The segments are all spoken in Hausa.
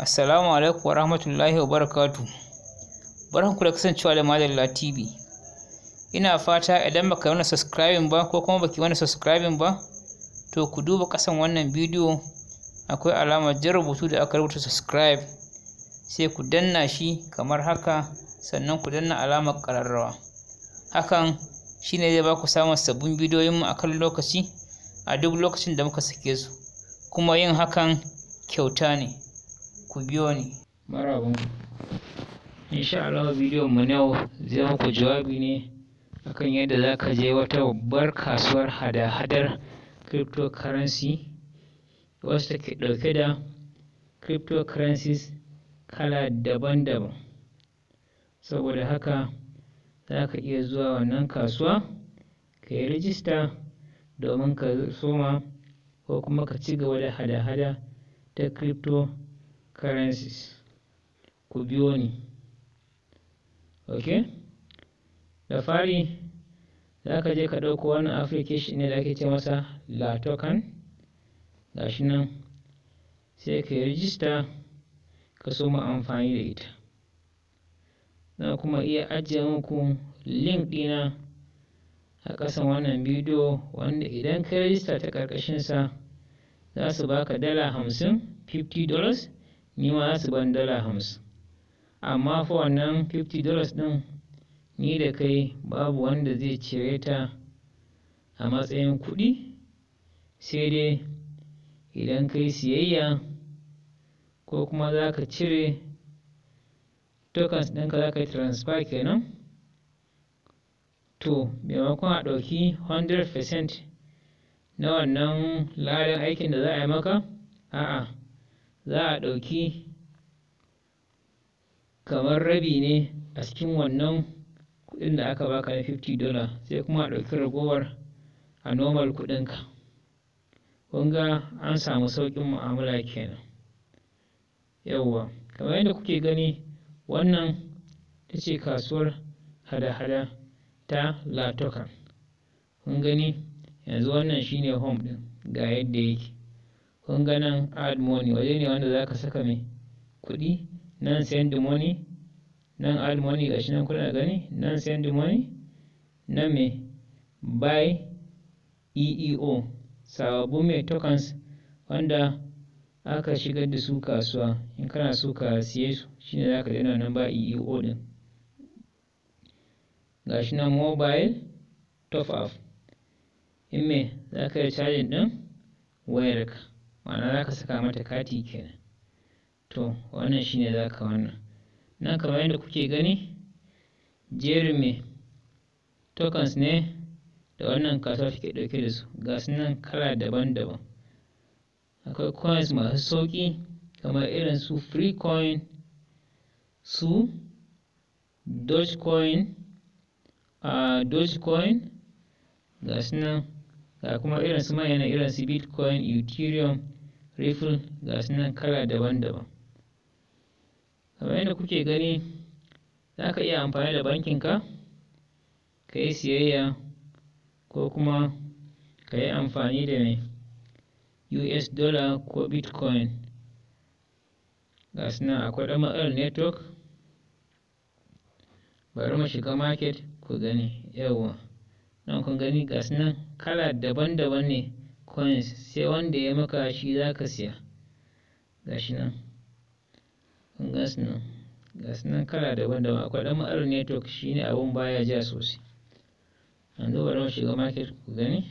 Assalamu alaikum wa rahmatullahi wa barakatuh. Barkanku da kasancewa da Madalla TV. Ina fata idan baka yi wani subscribing ba ko kuma baki wani subscribing ba, to ku duba ƙasan wannan bidiyo, akwai alamar jan rubutu da aka rubuta subscribe, sai ku danna shi kamar haka, sannan ku danna alamar ƙararrawa. Hakan shine zai baku samun sabbin bidiyoyinmu a kan lokaci a duk lokacin da muka sake su. Kuma yin hakan kyauta ne. Ku biyo ni. Marabanku. Insha Allah bidiyon mu na yau zai muku jawabi ne akan yadda za ka je wata babbar kasuwar hada-hadar cryptocurrency wacce take ɗauke da cryptocurrencies kala daban-daban. Saboda haka za ka iya zuwa wannan kasuwa ka yi rijista domin ka soma ko kuma ka ci gaba da hada-hada ta cryptocurrencies. Ku biyo ni. Ok, da fari za ka je ka ɗauko wannan application ne da ake ce masa LAToken, gashi nan, sai ka yi rijista ka soma amfani da ita. Za kuma iya ajiye muku link ɗina a ƙasan wannan bidiyo, wanda idan ka yi rijista ta ƙarƙashinsa za su baka $50, $50, ni ma za su ban $50. Amma fa wannan $50 ɗin, ni da kai babu wanda zai cire ta a matsayin kuɗi, sai dai idan ka yi siyayya ko kuma za ka cire tokens ɗinka, za ka yi transfer kenan. To maimakon a ɗauki 100% na wannan ladan aikin da za a yi maka, a'a, za a ɗauki kamar rabi ne a cikin wannan kuɗin da aka baka na $50, sai kuma a ɗauki ragowar a normal kuɗinka. Kun ga an samu sauƙin mu'amala kenan. Yawwa, kamar yadda kuke gani, wannan ita ce kasuwar hada-hada ta LAToken. Kun gani, yanzu wannan shine home ɗin, ga yadda yake. Kun ga nan add money, waje ne wanda za ka saka mai kuɗi, nan send money, nan add money, gashi nan kuna gani, nan send money, nan mai buy EEO, sababbin mai tokens wanda aka shigar da su kasuwa. In kana so ka siye su, shine za ka danna nan buy EEO ɗin. Gashi nan mobile top up, in me za ka yi charging ɗin wayarka, ma'ana za ka saka mata kati kenan. To wannan shine za ka wannan. Nan kamar yadda kuke gani, jerin me tokens ne da wannan kasuwa take ɗauke da su, ga su nan kala daban-daban. Akwai coins masu sauƙi kamar irin su free coin, su Dogecoin, a Dogecoin, ga su nan, ga kuma irin su manyan irin su Bitcoin, Ethereum, Ripple, ga su nan kala daban-daban. Kamar yadda kuke gani, za ka iya amfani da bankinka ka yi siyayya ko kuma ka yi amfani da mai US dollar ko Bitcoin. Ga su nan, akwai ɗan matsalar network. Bari mu shiga market ku gani. Yawwa, nan kun gani, ga su nan kala daban-daban ne coins, sai wanda ya maka shi za ka siya. Ga shi nan, kun gan su nan, ga su nan kala daban-daban. Akwai ɗan matsalar network, shine abun baya ja sosai. Yanzu bari mu shiga market ku gani.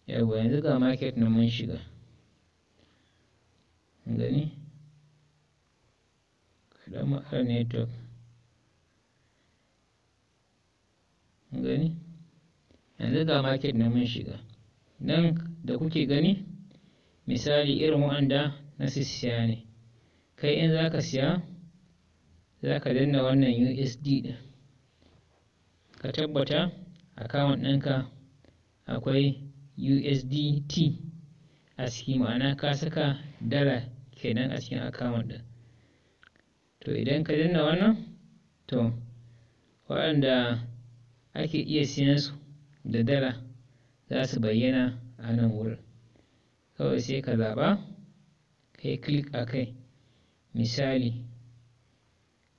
Yawwa, yanzu ga market nan mun shiga. Kun gani, ɗan matsalar network. Kun gani, yanzu ga market nan mun shiga. Nan da kuke gani, misali irin waɗanda na sissiya ne. Kai in za ka siya, za ka danna wannan USD ɗin. Ka tabbata account ɗinka akwai USDT a ciki, ma'ana ka saka dala kenan a cikin account ɗin. To idan ka danna wannan, to waɗanda ake iya siyan su da dala za su bayyana. a nan wurin. Kawai sai ka zaɓa, ka yi click a kai. Misali,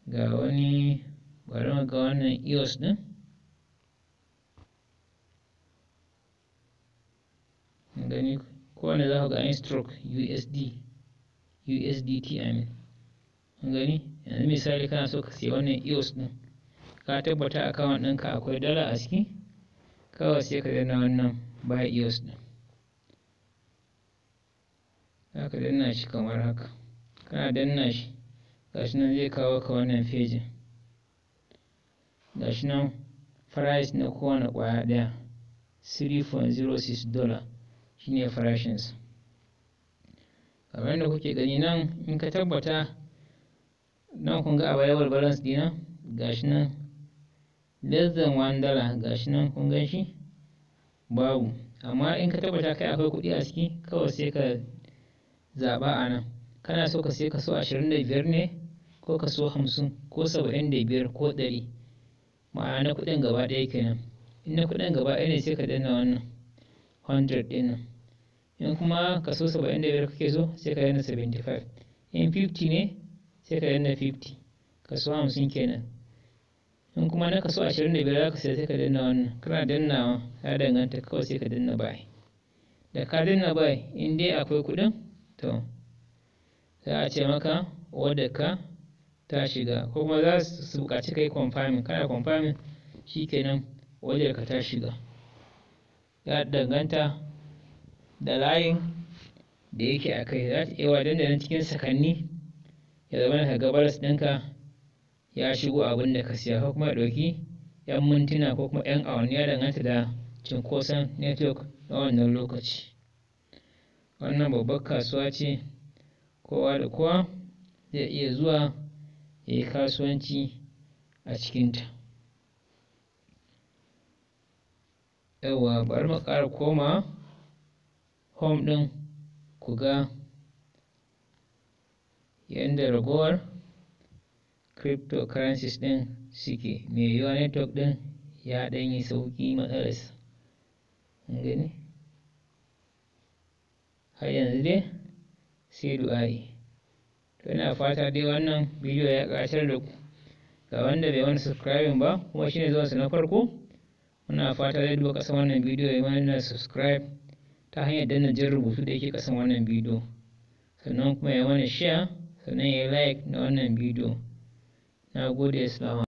ga wani, bari mu ga wannan EOS ɗin. Gani kowane za ku ga an stroke USD, USDT I mean. Gani yanzu misali kana so ka siya wannan EOS ɗin, ka tabbata account ɗinka akwai dala a ciki, kawai sai ka danna wannan buy EOS ɗin. Za ka danna shi kamar haka. Kana danna shi, gashi nan zai kawo ka wannan fejin. Gashi nan price na kowane ƙwaya ɗaya $3.06 shine farashinsa. Kamar yadda kuke gani nan, in ka tabbata nan kun ga available balance dina, gashi nan less than $1, gashi nan kun gan shi babu. Amma in ka tabbata kai akwai kuɗi a ciki, kawai sai ka zaɓa a nan. Kana so ka sai kaso 25 ne, ko kaso 50, ko 75, ko 100, ma'ana na kuɗin gaba ɗaya kenan. In na kuɗin gaba ɗaya ne, sai ka danna wannan 100 ɗin nan. In kuma kaso 75 kake so, sai ka danna 75. In 50 ne, sai ka danna 50, kaso 50 kenan. In kuma na kaso 25 za ka sai, sai ka danna wannan. Kana dannawa, ya danganta, kawai sai ka danna buy. Da ka danna buy, in dai akwai kuɗin, to za a ce maka order ka ta shiga, ko kuma za su buƙaci kai confirming. Kana confirming, shikenan, order ka ta shiga. Ya danganta da layin da yake a kai, za ta iya wa dandanan cikin sakanni ya zama ka ga balance ɗinka ya shigo abin da ka siya, ko kuma ya ɗauki 'yan mintuna ko kuma 'yan awanni, ya danganta da cunkoson network na wannan lokaci. Wannan babbar kasuwa ce, kowa da kowa zai iya zuwa ya yi kasuwanci a cikinta. Yawwa, bari mu ƙara koma home ɗin ku ga yanda ragowar cryptocurrencies ɗin suke. Mai yiwuwa network ɗin ya ɗan yi sauƙi matsalarsa. Gani, har yanzu dai sai du'a'i. To, ina fata dai wannan bidiyo ya ƙayatar da ku. Ga wanda bai wani subscribing ba kuma shine zuwansa na farko, muna fata zai duba ƙasan wannan bidiyo ya mana subscribe ta hanyar danna jan rubutu da yake ƙasan wannan bidiyo, sannan kuma ya mana share, sannan ya like na wannan bidiyo. Na gode, assalamu.